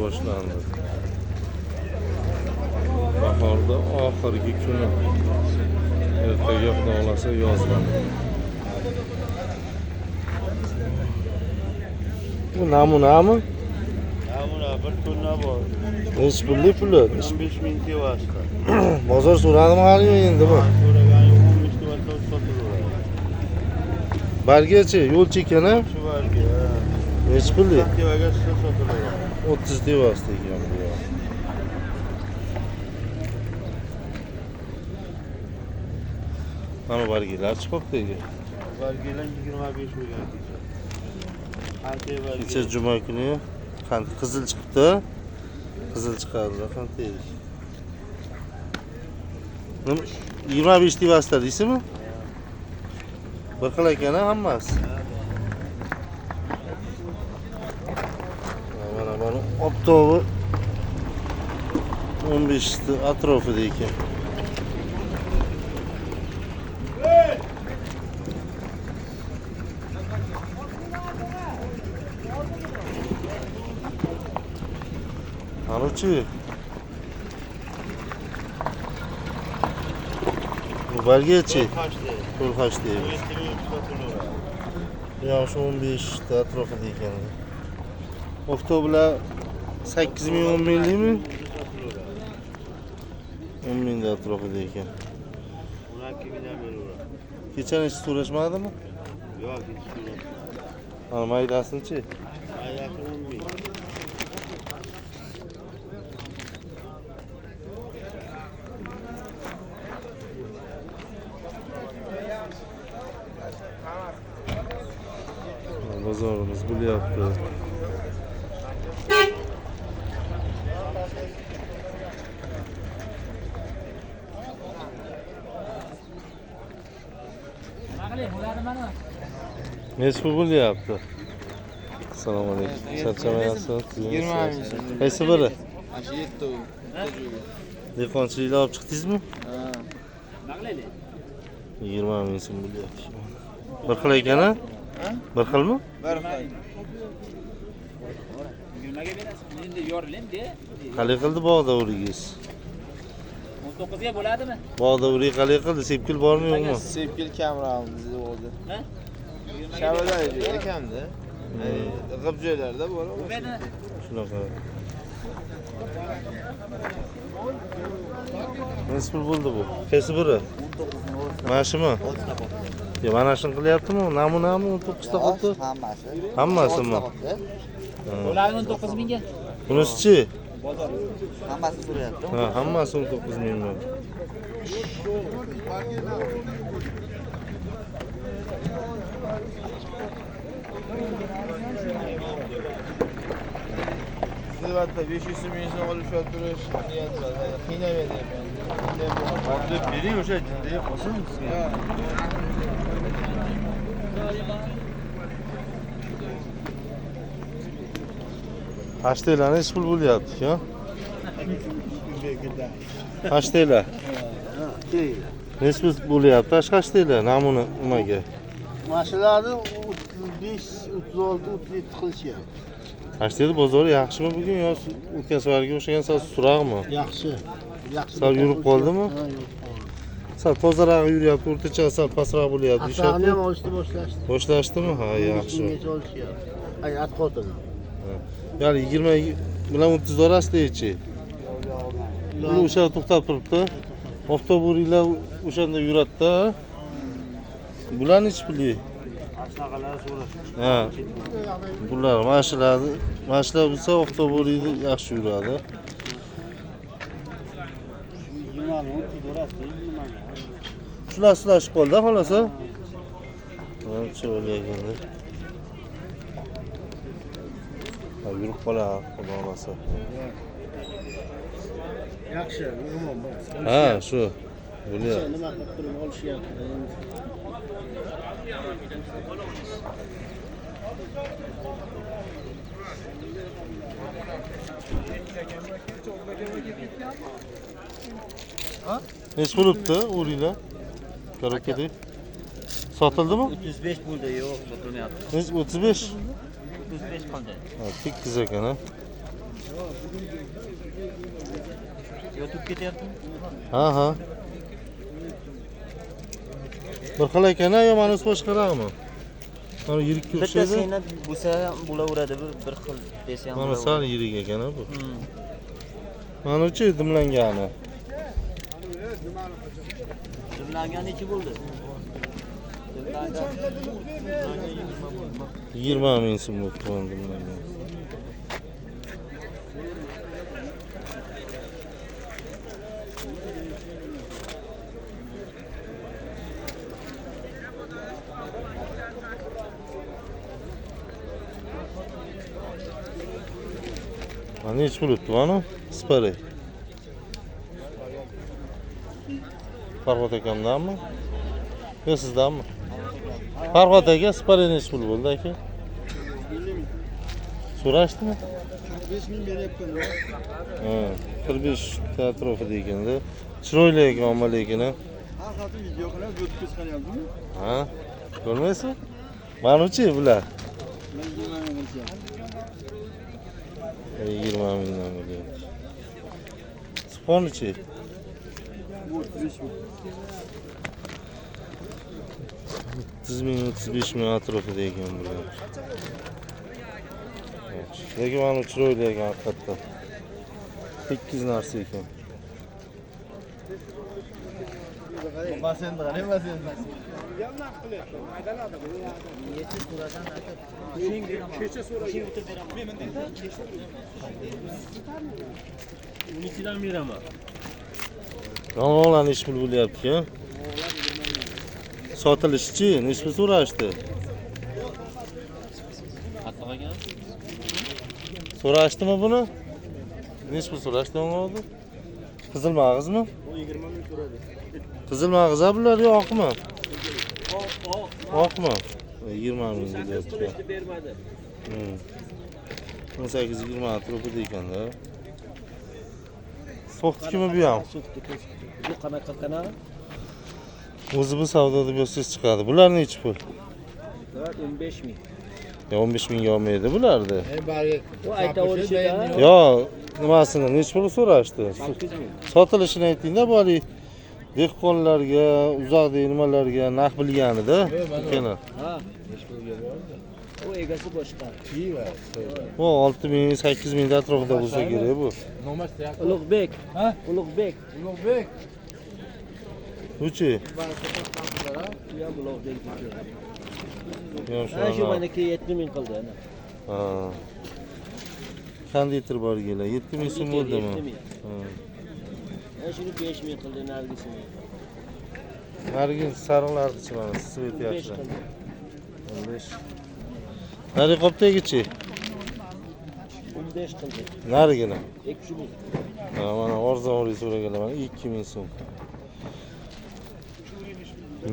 boshlandi. Bahorda oxirgi kuni. Ertaga Xudo xolasa yoz bo'ladi. Bu namunami? Namuna bir tonna bor. Nechi pullik puli? 15 ming tevasida. Bozor so'radimi hali yo endimi? So'ragan yo'q, 15 tevasida sotilaveradi. Bargachi, yo'l chekana? Shu barga. Nechi pullik? Tevaga sotilaveradi. 30 tevasida ekan bu. Mana bargalar chiqibdi ekan. Bargalar 25 bo'lgan kecha. Kecha juma kuni qand qizil chiqibdi. Qizil chiqardi, qand yedik. Nima 25 tevasida deysizmi? Bir xil ekan hammasi. Mana mana optovi 15 ta atrofida ekan. Anuchi. Bu bargachi? To'lxach deymiz. Bu ham shu 15 ta atrofida ekan. Oktoblar 8 ming 10 minglikmi? 10 mingda atrofida ekan. 12 mingdan beraveradi. Kecha necha so'rashmadimi? Yo'q, kecha so'rashmadi. Mana maydasini-chi? Maydasi 10 ming. Bozorimiz bo'lyapti. Necha pul bo'lyapti? Assalomu alaykum. Charchamayapsiz? 20 ming so'm. Qaysi biri? Mana shu 7 u. Dehqonchilikdan olib chiqdingizmi? Ha. 20 ming so'm bo'lyapti. Bir xil ekan-a? Bir xilmi? Bir xil. 20 ga berasiz. Endi yorilaymi-da. Qalay qildi bog'da o'rigingiz? 19 ga bo'ladimi? Bog'da o'rik qalay qildi? Sepkil bormi yo'qmi? Sepkil kamroq bizda bo'ldi. Ha? Shabada juda kamda. G'ib joylarda bor. Shunaqa. Necha pul bo'ldi bu? Qaysi biri? Mana shumi? Yo, mana shuni qilyaptimi? Namunami 19 ta qildi? Hammasi. Hammasimi? Bo'ladi 19 mingga. Bunisi-chi? Hammasi so'rayapti. Ha, hammasi 19 mingmi? Albatta 500 ming so'm olib ushlab turish niyat bor. Qiynamaydi. Hozir bering o'sha jinday qolsin sizga. Pashtaylar necha pul bo'lyapti, ha? Pashtaylar. Necha pul bo'lyapti? Pashtaylar namuna nimaga? Mashalarni 35, 36, 37 qilishyapti. Pashtaylar bozori yaxshimi bugun yo o'tgan safarga o'xshagan sal suroqmi? Yaxshi. Yaxshi. Sal yurib qoldimi? Ha, yurib qoldi. Sal tozarog'i yuryapti, o'rtacha sal pastroq bo'lyapti. Asarni ham olishni boshlashdi. Boshlashdimi? Ha, yaxshi. Minggacha olishyapti. Ay, at xotini. Ya'ni 20 bilan 30 orasida-chi. U o'sha to'xtab turibdi. Avtoburiylar o'shanda yuradi-da. Bular necha pullik? Shunaqalar so'rash. Ha. Bular mana shularni, mana shular bo'lsa avtoburiyni yaxshi yuradi. 20 30 orasida 20. Shular sizlashib qoldi, xolos. Ancha o'ylaganda. Ha, yurib qoladi, Xudo xolasa. Yaxshi, yomon emas. Ha, shu. Bo'lyapti. Nima qilib turib olishyapti. Necha bo'libdi o'ringlar? Korobkada. Sotildimi? 35 bo'ldi, yo'q, sotilmayapti. Necha? 35? 35 qoldi. Ha, tekkiz ekan, ha. Yotib ketyaptimi? Ha, ha. Bir xil ekan yo manisi boshqaroqmi? Mana yirikka Bitta o'xshaydi. sena bo'lsa ham bo'laveradi, bu bir xil desa ham Mana sal yirik ekan bu. Mana-chi dimlangani. Dimlangan nechi bo'ldi? 20 ming so'm bo'libdi mana dimlangan. Mana nechi pul o'tdi mana? Spari. Farhod akamdanmi? Yo sizdanmi? Farhod aka, spari nechi pul bo'ldi aka? So'rashdimi? 45 ming beryapman. Ha, 45 atrofida ekanda. Chiroyli ekan, omma lekin. Har hafta video qilib YouTube'ga chiqaryaptimi? Ha? Ko'rmaysiz? Mana-chi bular? Men 20 ming qilyapman. 20 mingdan bo'lyapti. Subhonichi? Bu 35 ming. 30 ming, 35 ming atrofida ekan bular. Lekin mana chiroyli ekan haqiqatdan. Tekkiz narsa ekan. Basenda, ne basenda? Unikidan beraman. Yong'oqlar nechi pul bo'lyapti ekan? Sotilishichi nechi pul so'rashdi? Qattiq ekan. So'rashdimi buni? Nechi pul so'rashdi yong'oqni? Qizil mag'izmi? 20 ming so'radi. Qizil mag'iz bular yo oqmi? Oqmi? 20 ming deyapti. Bermadi. 18-20 atrofida ekanda. So'xtikimi bu ham? Bu qanaqa qanaqa? O'zi bu savdo deb yozsangiz chiqadi. Bular nechi pul? Bular 15 ming. Ya 15 mingga olmaydi bularni. Bu aytaverishida Yo, nimasini nechi pul so'rashdi? 8 ming. Sotilishini aytdingda, bu hali dehqonlarga, uzoqdagi nimalarga narx bilganida ikkala. Ha. U egasi boshqa. Bu 6 ming, 8 ming atrofida bo'lsa kerak bu. Ulug'bek. Ha? Ulug'bek. Ulug'bek. Buchi? Bu ham Ulug'bekniki. Yo'q, Mana shu shu. maniki 7 ming qildi ana. Ha. Konditer bor kelar. 7 ming so'm bo'ldimi? 7 ming. Ha. Mana shuni 5 ming qildi nargisini. Narigi sariqlarnichi mana svet 5 yaxshi. qildi. 15. Nari qopdagichi? 15 qildi. Narigini. 2 ming. Ha, mana arzon o'rik so'raganlar mana 2000 so'm.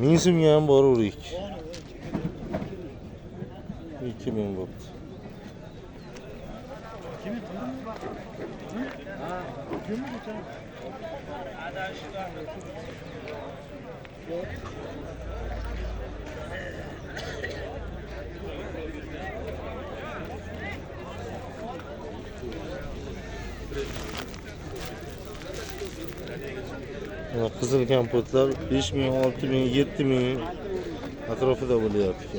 1000 so'mga ham bor o'rik. 2000 bo'pti. Qizil kompotlar 5000, 6000, 7000 atrofida bo'lyapti.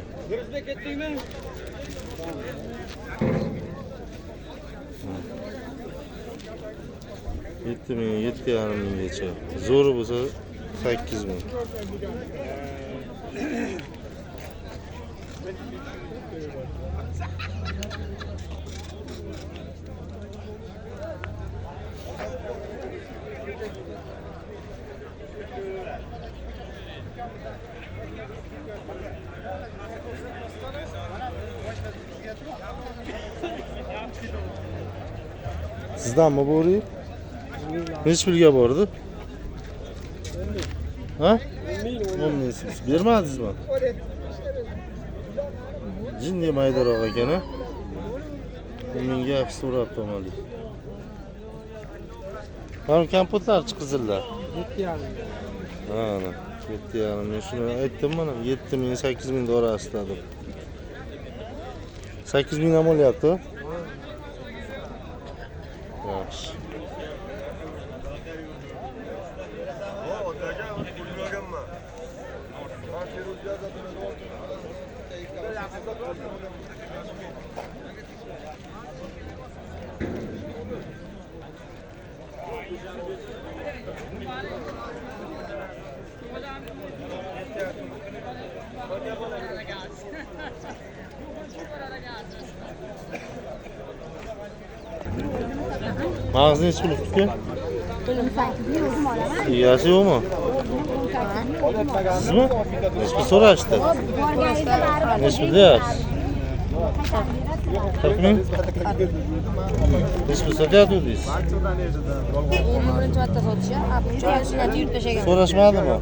Yetti ming, 7,5 minggacha. Zo'ri bo'lsa 8 ming. Sizdanmi bu o'rik? Nechi pulga bordi? Ha? 10 ming so'm. Bermadingizmi? Jinday maydaroq ekan a? 10 mingga yaxshi so'rabdi omalik. Mana kompotlarchi qizillar. 7,5 ming. Ha, 7,5 ming. Shuni aytdim mana 7 ming, 8 ming orasida deb. 8 ming ham olyapti. Yaxshi. Mag'iz nechi pul uka? Egasi yo'qmi? Sizmi? Nechi pul so'rashdi? Nechi pul deyapsiz? 40 ming? Nechi pul sotyapti? 21 marta sotishi. So'rashmadimi?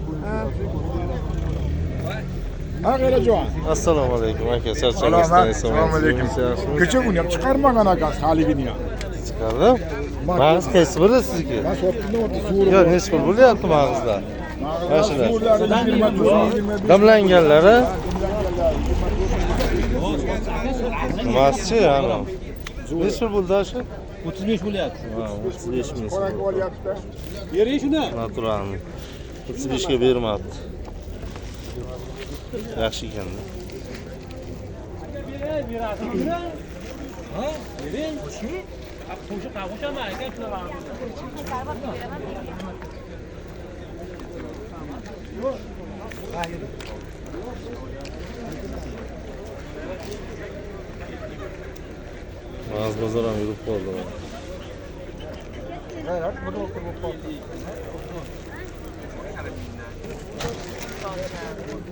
Ha, G'ayratjon. Assalomu alaykum aka, charchamasdan. Assalomu alaykum. Kecha uni ham chiqarmagan ekansiz haligini ham. Chiqardim. Mag'iz qaysi biri sizniki? Men sotdim, o'rta suvri. Yo'q, nechi pul bo'lyapti mag'izlar? Mana shular. Suvlari 24, 25. Damlanganlari? Nimasichi, ana? Nechi pul bo'ldi shu? 35 bo'lyapti. Ha, 35 ming. Qorak olyapti. Bering shuni. Naturalni. 35 ga bermabdi. Yaxshi ekanda. Ha? Bering. Qo'sha aka, shular. Mag'iz bozor ham yurib qoldi.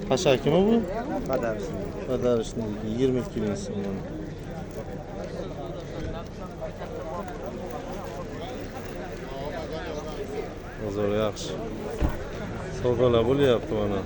Pashakimi bu? Padarishni 22 ming so'm. Bozor yaxshi. Savdolar bo'lyapti mana.